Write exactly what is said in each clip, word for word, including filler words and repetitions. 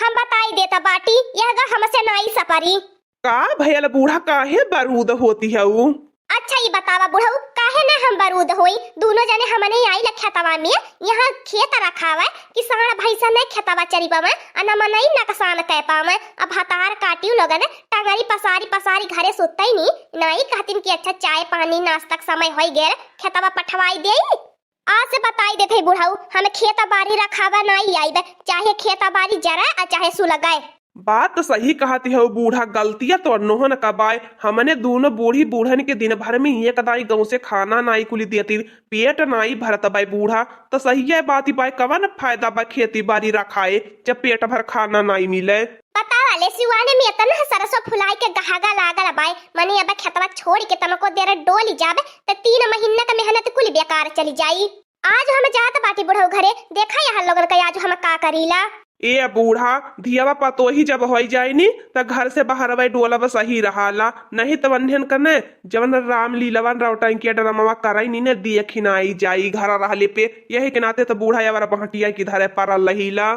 हम बताई देत बाटी, यह गा हमसे नाई सपरी। का भयल बूढ़ा, काहे बरूद होती हऊ? अच्छा, ई बतावा बुढ़ऊ, काहे ना हम बरूद होई? दूनो जने हमने आई ल खेतवा में, यहाँ खेत रखावे कि साँड़ भैंसा नहीं खेतवा चरी पावे, आ न मनई नकसान कै पावे। अब हतार काटियो लोगन टंगरी पसारी पसारी घरे सुतई नी, नाई कहतिन कि अच्छा चाय पानी नाश्ता के समय होई गेल, खेतवा पठवाई देई। आज से बताई देत हई बुढ़ऊ, हम खेत बारी रखावा नाई आइबे, चाहे खेत बारी जरे आ चाहे सुलगे। बात तो सही कहती हऊ बूढ़ा, गलतिया तो नोहन का बाय। हमने दूनो बूढ़ी बूढ़न के दिन भर में एक दाई गौं से खाना नाई कुली देती, पेट नाई भरत बाय बूढ़ा। तो सही है बात बाय, कवन फायदा बा खेती बारी रखाए जब पेट भर खाना नाई मिले? बतावा ले, सिवाने में इतना सरसों फुलाई के गहागा लागल बाय, मने अब खेतवा छोड़ के तनको देर डोली जाबे त तीन महीना का मेहनत कुल बेकार चली जाई। आज हम जात बाटी बुढ़ऊ घरे, देखा यहाँ लोगन का आज हम का करीला। ए बूढ़ा, धियावा पतोही जब होई जाई नी, त घर से बाहर वही डोलब सही रहाला, नहीं त वन्हन कने जवन रामलीलावन रौटंकिया ड्रामावा करई नी ने, देखी ना आई जाई घर रहले पे। यही के नाते त बूढ़ा यावर बहटिया की धरे परल रहीला।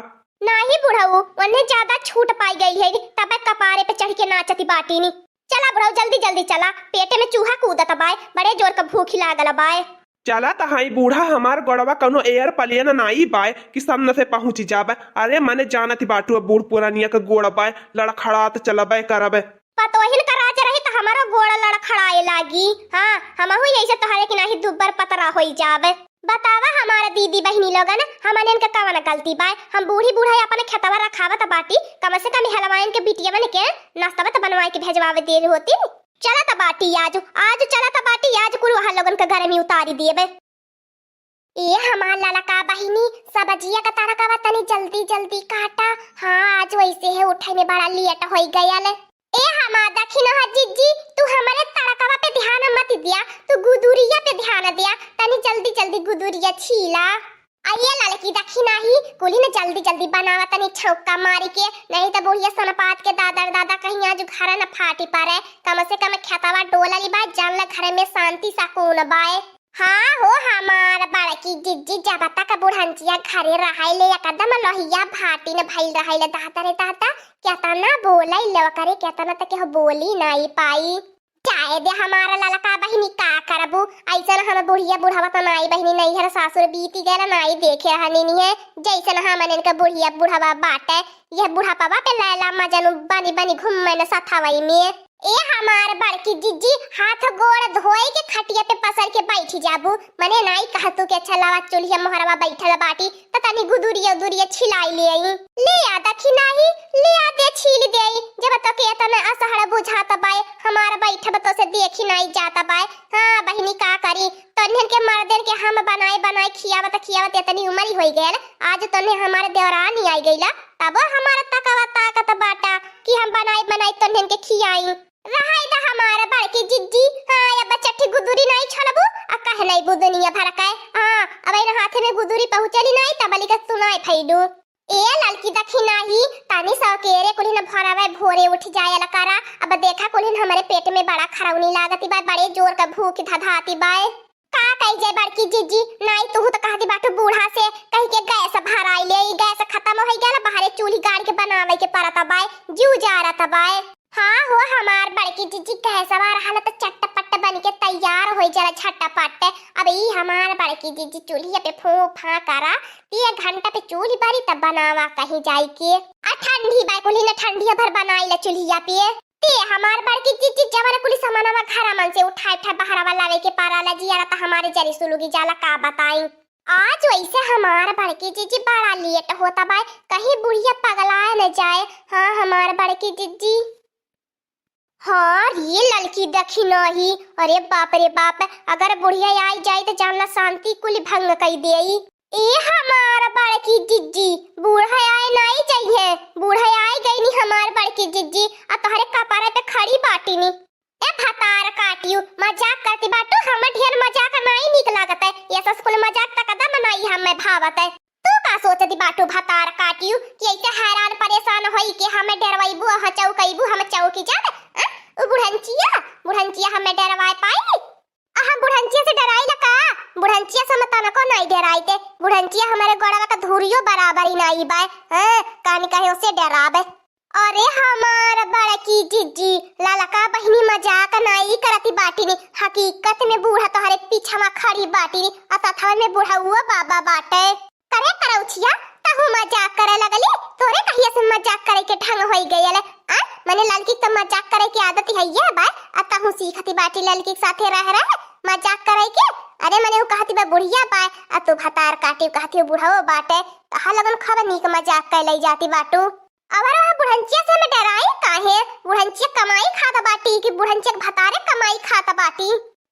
नाही बुढ़ऊ, वन्हे ज्यादा छूट पाई गई है, तबे कपारे पे चढ़ के नाचती बाटी नी। चला बुढ़ऊ, जल्दी जल्दी चला, पेटे में चूहा कूदत बाय, बड़े जोर का भूख लागल बाय। चला त हाई बूढ़ा, हमार गोड़वा कौनो airplane नाई बाय कि सामने से पहुँच जाबे। अरे मने जानत ही बाटू, अब बूढ़ पुरानिया के गोड़ बाय, लड़खड़ात चलबे करबे। पतोहिन का राज रही त हमारो गोड़ लड़खड़ाए लागी। हाँ, हमहू ऐसे तोहरे कि नाही दुब्बर पतरा होई जाबे। बतावा हमार दीदी बहिनी लोगन, हमन इनके कवन गलती बाय? हम बूढ़ी बूढ़ा अपन खेतवा रखावत बाटी, कम से कम हलवाइन के बिटिया बन के नाश्ता त बनवाए के भेजवावे देर होती। चलत बाटी आज, आज चलत बाटी आज, कुल वहाँ लोगन के गर्मी उतारी देबे। ए हमार ललका बहिनी, सब्जिया का तड़कावा तनी जल्दी जल्दी काटा। हाँ, आज वैसे है उठे में बड़ा लेट होई गयल। ए हमार दखिनहा जिज्जी, तू हमरे तड़कावा पे ध्यान मत दिया, तू गुदुरिया पे ध्यान दिया, तनी जल्दी जल्दी गुदुरिया छीला। आ ये ललकी दखिनही, कुली न जल्दी जल्दी बनावा तनी छौका मारी के, नहीं त बुढ़िया सनपात के दादर दादा कहीं आज घर न फाटी पड़े। कम से कम खेतवा डोलली बा, जान ल घर में शांति सकून बाय। हाँ हो हमार बड़की जिज्जी, जब तक बुढ़ंचिया घरे रहैले एकदम लोहिया भाटिन भइल रहैले। दादा रे दादा, केतना बोलै ले ओकरे, केतना त केहू बोली नाई पाई। जाए दे हमार ललका बहिनी, का करबू, ऐसन हम बुढ़िया बुढ़वा त नाई बहिनी, नैहर सासुर बीती गैल नाई देखे रहनी है, जैसन हमन इनके बुढ़िया बुढ़वा बाटे, यह बुढ़ापवा पे लैला मजनू बनी बनी घूमे न सथवई में। ए हमार बड़की जिज्जी, हाथ गोड़ धोए के खटिया पे पसर के बैठी जाबू, मने नाई कहतू के अच्छा लावा चूल्हिया मोहरवा बैठल बाटी, त तनी गुदुरिया उदुरिया छिलाई ले आई। ले आ दखिनही, ले आ दे छील देई, जब तो के तने असहड़ बुझात बाय, हमार बैठब तो से देखी नाई जात बाय। हाँ बहिनी का करी, तोन्हन के मर्दन के हम बनाए बनाए खियावत खियावत इतनी उमरी होई गयल, आज तोन्हे हमार देवरानी आई गईला, तबो हमार तकवा ताकत बाटा कि हम बनाई बनाई तोन्हन के खियाई। रहाई द हमार बड़की जिज्जी, हाँ, अब चट्ठी गुदुरी नाई छोड़बू, आ कहे नाई बुदनिया भड़काए, हाँ, अब इन हाथे में गुदुरी पहुँचली नाई, तबली के सुनाए फैलू। ए ललकी दखिनही, तनी सौकेरे कुल्हिन भोरवे भोरे उठ जाए लकारा, अब देखा कुल्हिन हमरे पेट में बड़ा खरौनी लागती बा, बड़े जोर का भूख धधाती बाए। का कही जाए बड़की जिज्जी, नाई तुहू त कहती बाटू बूढ़ा से, कही के गैस भराई ले, ई गैस खतम होई गया, बाहरे चूल्ही गाड़ के बनावे के परत बाय, जीव जारत बाय। हाँ हो हमार बड़की जिज्जी, गैसवा रहल त चटपट बन के तैयार होई जाला झटपट। अब ई हमार बड़की जिज्जी चूल्हिया पे फूं फां करा, तीन घंटा पे चूल्ही बरी तब बनावा कहीं जाई के। आ ठंडी बाय कुल्ही न ठंडिया भर बनाई ला चूल्हिया पे। ते हमार बड़की जिज्जी जवन कुली सामानवा घरा मन से उठाए उठाए बहरावा लावे के पारा ला जियारा त हमारे जरी सुलुगी जाला का बताई। आज वैसे हमार बड़की जिज्जी बड़ा लेट होता बाय, कहीं बुढ़िया पगलाए न जाए। हाँ हमार बड़की जिज्जी। हाँ रे ललकी दखिनही, अरे बाप रे बाप, अगर बुढ़िया आई जाई त जानला शांति कुल भंग कई देई। ए हमार बड़की जिज्जी, बूढ़ा आए नाई जइहे, बूढ़ा आए गई नी हमार बड़की जिज्जी, आ तोहरे कपारे पे खड़ी बाटी नी। ए भतार काटियो, मजाक करती बाटू, हम ढेर मजाक नाई नीक लागत है, ये सब कुल मजाक त कदम नाई हमें भावत है। तू का सोचती बाटू भतार काटियो कि ऐसे हैरान परेशान होई के हमें डरवाईबू, अहाँ चौकईबू, हम चौकी जाब? आ? उ बुढ़ंचिया, बुढ़ंचिया हमें डरवाए पाई? अहा बुढ़ंचिया से डराई ला का? बुढ़ंचिया से हम तनको नाई डेराई ते। बुढ़ंचिया हमरे गोड़वा का धूरियो बराबर ही नाई बाय। हाँ, कानी कहे उसे डेराबे। अरे हमार बड़की जिज्जी, ललका बहिनी मजाक नाई करती बाटी नी। हकीकत में बूढ़ा तोहरे पीछवा खड़ी बाटी नी, आ सथवा में बुढ़उआ बाबा बाटे। करे करौछिया, तहू मजाक करे लगली? तोरे कहिया से मजाक करे के ढंग होई गयल? आ, मने ललकी त मजाक करे के आदत है ये बा, आ तहू सीखती बाटी ललकी के साथे रह रह मजाक करे के। अरे मने उ कहती बा बुढ़िया बा, आ तू भतार काटी कहती हो बुढ़ाओ बाटे। तहा लगन खब नीक मजाक कर लई जाती बाटू। अबर वह बुढ़ंचिया से हम डेराई काहे? बुढ़ंचिया कमाई खात बाटी कि बुढ़ंचिया के भतारे कमाई खात बाटी?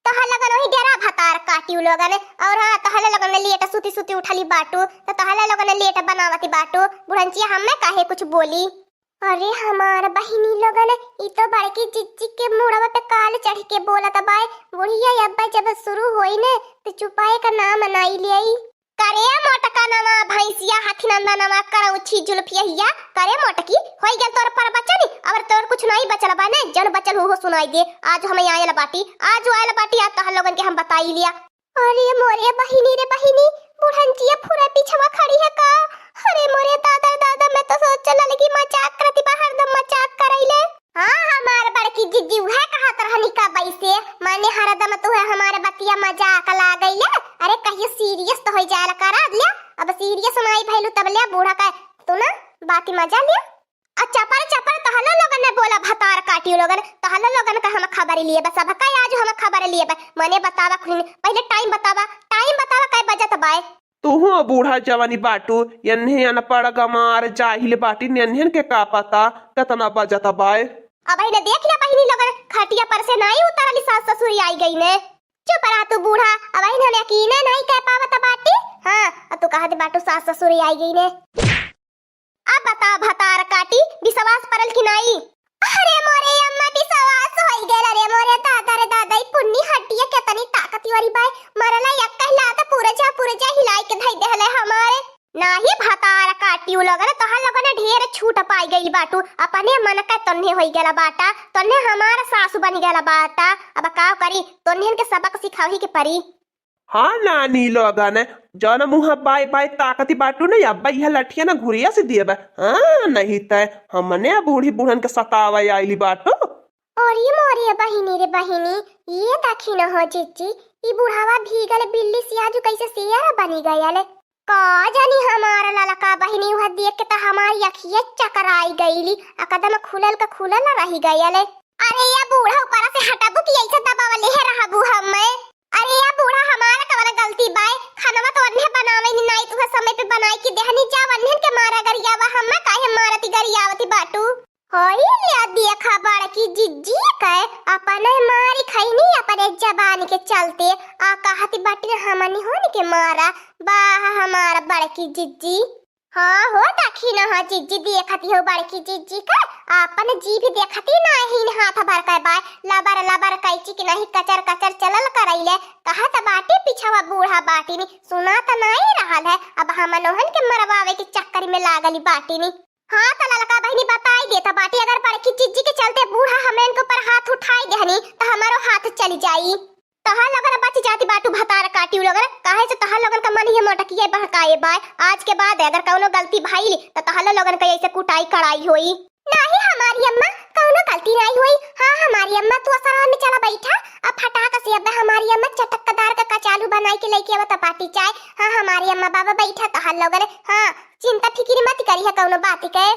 तोहर लगन वही डेरा भतार काटी उ लोगन। और हाँ, तोहर लगन लेट सुती सुती उठली बाटू, तो तोहर लगन लेट बनावती बाटू। बुढ़ंचिया हमें काहे कुछ बोली? अरे हमार बहिनी लोगन, ई तो बड़की जिज्जी के मुड़वा पे काल चढ़ के बोलत बाय। बुढ़िया अब्बा जब शुरू होई ने, तो चुपाए का नाम नाई लेई। करे मोटका नवा भैंसिया हाथी नंदा नवा करौछी जुल्फिया हिया, करे मोटकी, होई गेल तोर प्रवचन, अब तोर कुछ नहीं बचल बा ने, जन बचल हो, हो सुनाई दे। आज हम आयल बाटी, आज आयल बाटी, आज तोहर लोगन के हम बताई लिया। अरे मोरे बहिनी रे बहिनी, बुढ़ंचिया फुरा पीछवा खड़ी है का? अरे मोरे दादा रे दादा, मैं तो सोचल लगी मजाक करती बा, हरदम मजाक करैले। हाँ, हमार बड़की जिज्जी उहे कहत रहनी का बैसे, माने हरदम तू है हमारे बतिया मजाक लागैले। अरे कहियो सीरियस तो हो जाए करा ले, अब सीरियस नाई भैलू तब ले बूढ़ा का तू ना बाती मजा ले। आ चपर चपर तहलो लोगन ने बोला भतार काटियो लोगन, तहलो लोगन का हम खबर लिए बस, अब का आज हम खबर लिए बा, मने बतावा खुली पहले टाइम बतावा, टाइम बतावा कै बजत बाय। तुहू बूढ़ा जवानी बाटू, एन्हे अनपढ़ गमार जाहिल बाटी, एन्हन के का पता केतना बजत बाय। अबहिने देख ले बहिनी लोगन, खटिया पर से नाई उतरली, सास ससुर आई गई ने। चुप रहा तू बूढ़ा, अबहिने हम यकीने नाई कह पावत बाटी। हाँ, अब तू कहत बाटू सास ससुर आई गई ने। अब बता भतार काटी, विश्वास परल कि नाई? अरे मोरे अम्मा, विश्वास होई गेल। अरे मोरे दादा रे दादा, ई पुन्नी हड्डिया केतनी ताकतवर बाय। मरला एक कहला त पुरजा पुरजा हिलाई के धई देहले हमारे। नाही भतार काटी उ लोगन, तोहर लोगन ढेर छूट पाई गइल बाटू। अपने मन के तोन्हे होई गेला बाटा, तोन्हे हमार सासु बनी गेला बाटा। अब का करी, तोन्हन के सबक सिखावही के परी। हाँ नानी लोगन, जौन मुँह बाय बाय ताकती बाटू न, अब्बा यह लठिया न घुरिया से दिए बा। हाँ, नहीं तै हमने बूढ़ी बूढ़न के सतावे आइली बाटू। अरे मोरे बहिनी रे बहिनी, ये देखी न हो जिज्जी, ई बुढ़ावा भीगल बिल्ली से आजू कैसे शेर बनी गयल। का जानी हमार ललका बहिनी, वह देख के त हमारी अखिये चकराई गईली, एकदम खुलल का खुलल रही गयल। अरे या बूढ़ा, ऊपर से हटबू कि ऐसे दबावले है रहबू हमें? अरे या बूढ़ा, हमार कवन गलती बाय? खानवा तो अन्हे बनावे नी, नाई तुहे समय पे बनाई के देहनी, जा वन्हन के मारा गरियावा, हमें काहे मारती गरियावती बाटू? होई ले देखा बड़की जिज्जी के, अपने मारी खैनी अपने जबान के चलते, आ कहती बाटी हमनी होन के मारा, वाह हमार बड़की जिज्जी। हाँ हो, देखी न हो जिज्जी, देखती हो बड़की जिज्जी का, आपन जीभ देखती नाहीं, हाथ भर के बाय, लबर लबर कैची के नहीं कचर कचर चलल करैले, कहत बाटी पिछवा बूढ़ा बाटी नी, सुना त नाहीं रहल है, अब हमनोहन के मरवावे के चक्कर में लागली बाटी नी। हाँ त ललका बहिनी बताई देता बाटी, अगर बड़की जिज्जी के चलते बूढ़ा हमन के ऊपर हाथ उठाई देहनी त हमारो हाथ चली जाई। तहार लोगन बच जाती बाटू भतार काटियो लोगन, काहे से तहार लोगन का मन ही मोटकिए बहकाए बाय। आज के बाद अगर कौनो गलती भइल त तहार लोगन का ऐसे कुटाई कड़ाई होई। नाही हमारी अम्मा, कौनो गलती नाही होई। हाँ हमारी अम्मा, तू आराम में चला बैठा, अब फटाक से अब हमारी अम्मा चटकदार का कचालू बनाई के लेके आवत बाटी चाय। हाँ हमारी अम्मा बाबा बैठा तहार लोगन, हाँ चिंता फिकिर मत करिहा कौनो बात के।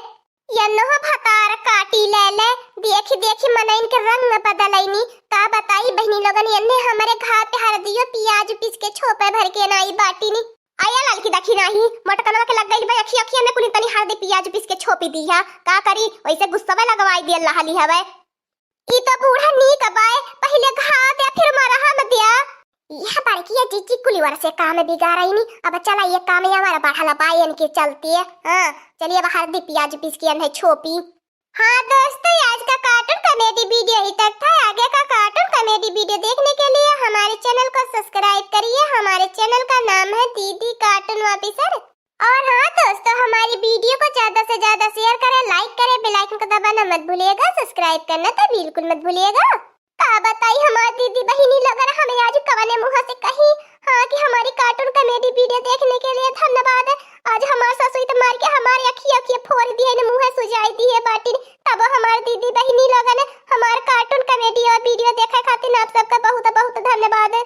यन्नो भतार काटी ले ले, देखी देखी मनइन के रंग बदलैनी। का बताई बहिनी लोगन, यन्ने हमरे घाव पे हरदियो पियाज पीस के छोपे भर के नाई बाटी नी। आया ललकी देखी नाही, मोटकनवा के लग गइल बा अखी, अखिया में कुली तनी हरदी पियाज पीस के छोपी दिया। का करी, वैसे गुस्सवे लगवाई दियल लहली हवे। ई तो बूढ़ा नीक बाय, पहिले घाव द्या, फिर मरहम द्या। यह बड़किया जिज्जी कुलिवर से काम बिगाड़ैनी। अब चला ये काम हमारा बढ़ल बाय इनके चलते। हाँ, चलिए अब हरदी पियाज पीस के अन्हे छोपी। हाँ दोस्तों, आज का कार्टून कॉमेडी वीडियो ही तक था। आगे का कार्टून कॉमेडी वीडियो देखने के लिए हमारे चैनल को सब्सक्राइब करिए। हमारे चैनल का नाम है दीदी कार्टून ऑफिसर। और हाँ दोस्तों, हमारी वीडियो को ज्यादा से ज्यादा शेयर करें, लाइक करें, बेल आइकन को दबाना मत भूलिएगा, सब्सक्राइब करना तो बिल्कुल मत भूलिएगा। का बताई हमार दीदी बहिनी लोगन, हमें आज कवने मुँह से कही, हाँ कि हम केन मुँह सुजाई दिहे बाटिन। तब हमार दीदी बहिनी लोगन हमार cartoon comedy और video देखे खातिर आप सबका बहुत बहुत धन्यवाद।